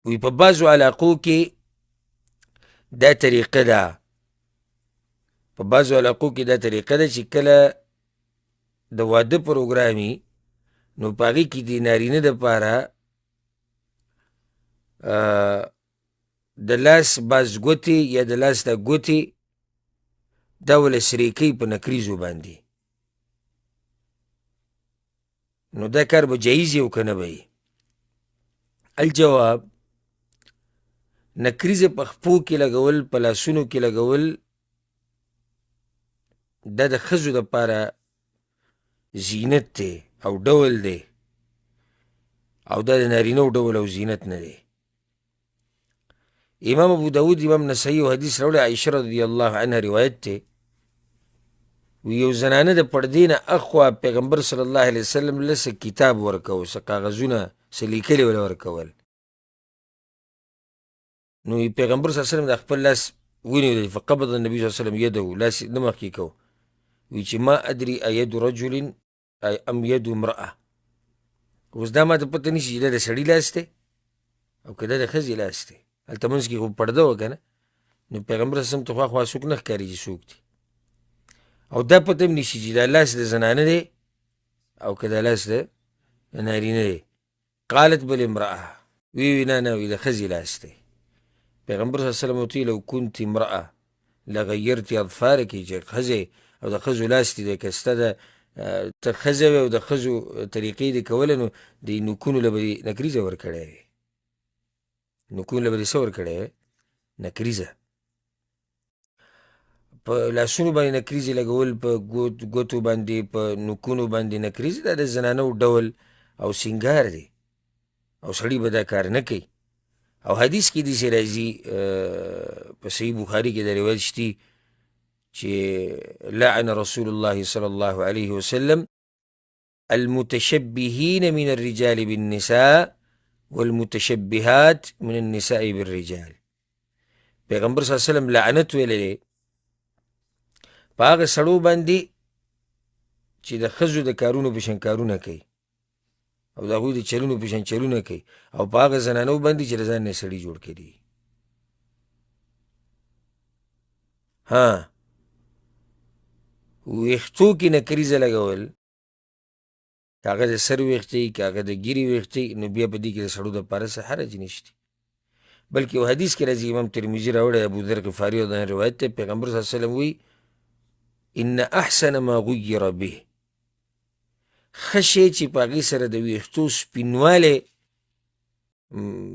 وی په بعضو علاقو کې دا طریقه ده، په بعضو علاقو کې دا طریقه ده چې کله د واده پروګرام وي نو په هغې کې د نارینه دپاره د لاس باز ګوتې یا د لاس دا ګوتې دا وله سرې کوي په نکریزو باندې، نو دا کار به جایز او که نه به وي؟ الجواب، نکریزه په خپو کې لګول، په لاسونو کې لګول، دا د ښځو دپاره زینت دی او ډول دی، او دا د نارینه ډول او زینت نه دی. امام ابو داود، امام نسائی او حدیث راوړی، عایشه رضی الله عنها روایت دی، وی یو زنانه د پردې نه اخوا پیغمبر صلی الله علیه وسلم له څه کتاب ورکو، څه کاغذونه څه لیکلي وله ورکول. نو پیغمبر صلی الله علیه وسلم د خپل لاس ونیو، فقبض النبي صلی الله علیه وسلم یده، لاس یې نه مخکې کو، وی چې ما ادري اید رجل ام ید امرأه. اوس دا ماته پته نشي چې دا د سړي لاس دی او که دا د ښځې لاس دی، هلته منځ کې خو پرده وه که نه، نو پیغمبر صلی الله علیه وسلم ته خو اخوا څوک نه ښکاري چې څوک دی، او دا پته هم نشي چې دا لاس د زنانه دی او که دا لاس د نارینه دی. قالت بل امرأة، وی وی نه نه، وی د ښځې لاس دی. پیغمبر صلی الله علیه وسلم ورته لو کنت امرأة لغیرت اظفارک، چې ښځې او د ښځو لاس دی، که ستا د ته ښځه وې او د ښځو طریقې دې کولی نو د نوکونو له به دې نکریزه ورکړی وی، نوکونو له به دې څه ورکړی وی؟ نکریزه. په لاسونو باندې نکریزې لګول، په ګوتو باندې، په نوکونو باندې نکریزې، دا د زنانو ډول او سینګار دی، او سړي به دا کار نه کوي. او حدیث کې داسې راځي، په صحیح بخاري کې دا روایت شتي چې لعن رسول الله صلی الله علیه وسلم المتشبهين من الرجال بالنساء والمتشبهات من النساء بالرجال. پیغمبر صلی الله علیه وسلم لعنت ویلی دی په هغه سړو باندې چې د ښځو د کارونو په شان کارونه کوي او د هغوی د چلونو په شان چلونه کوي، او په هغه زنانو باندې چې د ځان نه سړي جوړ کړي. ها، ویښتو کې نکریزه لګول، که هغه د سر ویښته وي، که هغه د ږیرې ویښته وي، نو بیا په دې کې د سړو دپاره څه حرج نشته. بلکې یو حدیث کې راځي، امام ترمذي راوړی، ابو ذر غفاري او د روایت دی، پیغمبر صلی الله علیه وسلم وایي ان احسن ما غیر به، ښه شی چې په هغې سره د ویښتو سپینوالی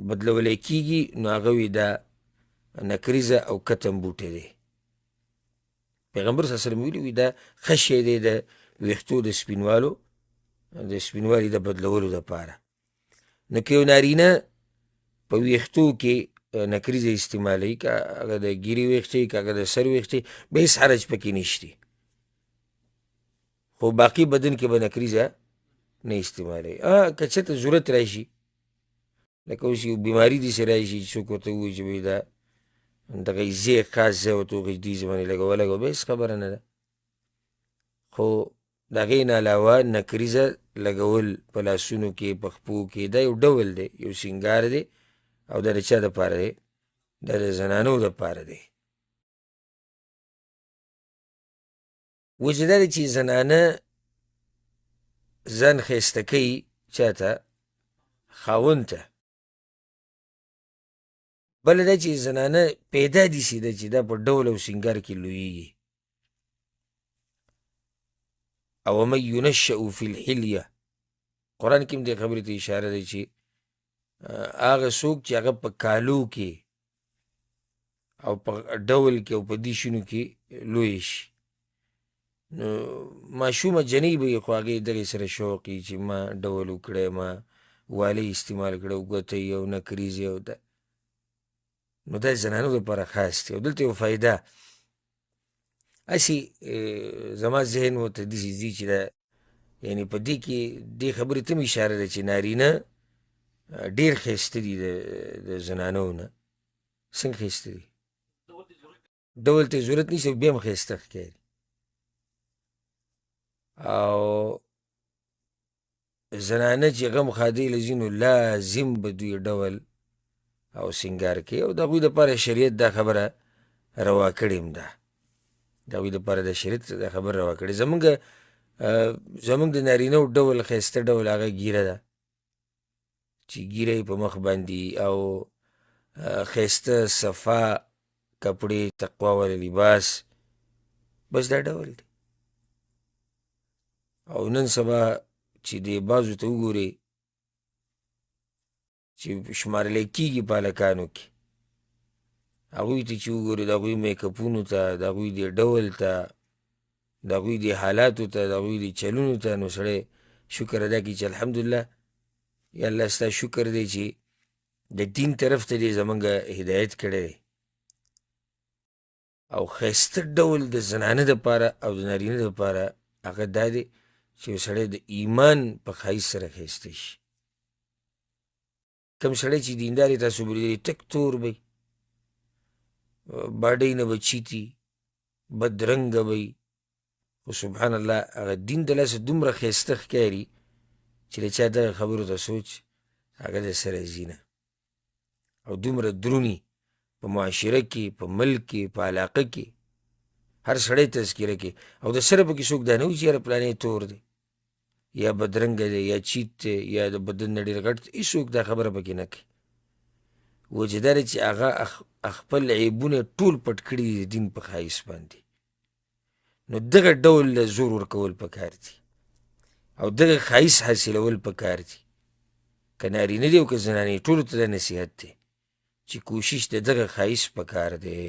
بدلولی کېږي نو هغه وي دا نکریزه او کتم بوټی دی. پیغمبر صلی الله علیه وسلم ویلي وي دا ښه شی دی د ویښتو د سپینوالو د سپینوالي د بدلولو دپاره. نو که یو نارینه په ویښتو کې نکریزه استعمالوي، که هغه د ږیرې ویښته وي، که هغه د سر ویښته وي، بیا هېڅ حرج پکې نشته، خو باقي بدن کې به نکریزه نه استعمالوي. که چېرته ضرورت راشي، لکه اوس یو بیماري داسې راشي چې څوک ورته ووایي چې بھئی دا دغه ځای خاص ځای ورته وښیي چې دې ځای باندې لږه ولګوه، بیا هېڅ خبره نه ده. خو د هغې نه علاوه نکریزه لګول په لاسونو کې، په خپو کې، دا یو ډول دی، یو سینګار دی، او دا د چا دپاره دی؟ دا د زنانو دپاره دی. وجه دا ده چې زنانه ځان ښایسته کوي چا ته؟ خاوند ته. بله دا چې زنانه پیدا داسې ده چې دا په ډول او سینګار کې لویږي. او من ینشأ فی الحلیه، قرآن کې هم دې خبرې ته اشاره ده چې هغه څوک چې هغه په کالو کې او په ډول کې او په دې شینو کې لوی شي، نو ماشومه جنۍ به یې خو هغې دغې سره شوق وي چې ما ډول وکړی، ما والۍ استعمال کړی، ګوتۍ او نکریزې او دا، نو دا زنانو دپاره خاص دی. او دلته یو فایده هسې زما ذهن ورته داسې ځي چې دا یعنې په دې کې دې خبرې ته هم اشاره ده چې نارینه ډېر ښایسته دي د زنانو نه. څنګه ښایسته دي؟ ډول ته یې ضرورت نشته، بیا هم ښایسته ښکاري. او زنانه چې غم ښادۍ له ځي نو لازم به دوی ډول او سنګار کوي. او د هغوی دپاره شریعت دا خبره روا کړې هم ده، د هغوی دپاره د شریعت دا خبره روا کړې. زمونږ د نارینه ډول ښایسته ډول هغه ږیره ده چې ږیره یې په مخ باندې او ښایسته صفا کپړې، تقوا والا لباس، بس دا ډول دی. او نن سبا چې دې بعضو ته وګورې چې شمارلی کېږي په هلکانو کې، هغوی ته چې وګورې د هغوی میکپونو ته، د هغوی دې ډول ته، د هغوی دې حالاتو ته، د هغوی دې چلونو ته، نو سړی شکر ادا کړي چې الحمدلله یا الله ستا شکر دی چې د دین طرف ته دې زمونږ هدایت کړی دی. او ښایسته ډول د زنانه دپاره او د نارینه دپاره هغه دا دی چې یو سړی د ایمان په ښایست سره ښایسته شي. کوم سړی چې دیندار یې تاسو به لیدلی تک تور به وي، باډۍ نه به چیتي، بدرنګه به وي، خو سبحان الله هغه دین د لاسه دومره ښایسته ښکاري چې د چا دغه خبرو ته سوچ هغه د سره ځي نه، او دومره درونی په معاشره کې، په ملک کې، په علاقه کې هر سړی تذکره کوي. او د سره پکې څوک دا نه وایي چې یاره پلانی تور دی یا بدرنګه دی یا چیت دی یا د بدن نه ډېر غټ دی، هېڅوک دا خبره پکې نه کوي. وجه دا ده چې هغه خپل عیبونه ټول پټ کړي دي د دین په ښایست باندې. نو دغه ډول له زور ورکول پکار دي او دغه ښایست حاصلول پکار دي، که نارینه دی او که زنانه، ټولو ته دا نصیحت دی چې کوشش د دغه ښایست پکار دی.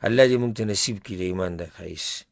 الله دې موږ ته نصیب کړي د ایمان د ښایست.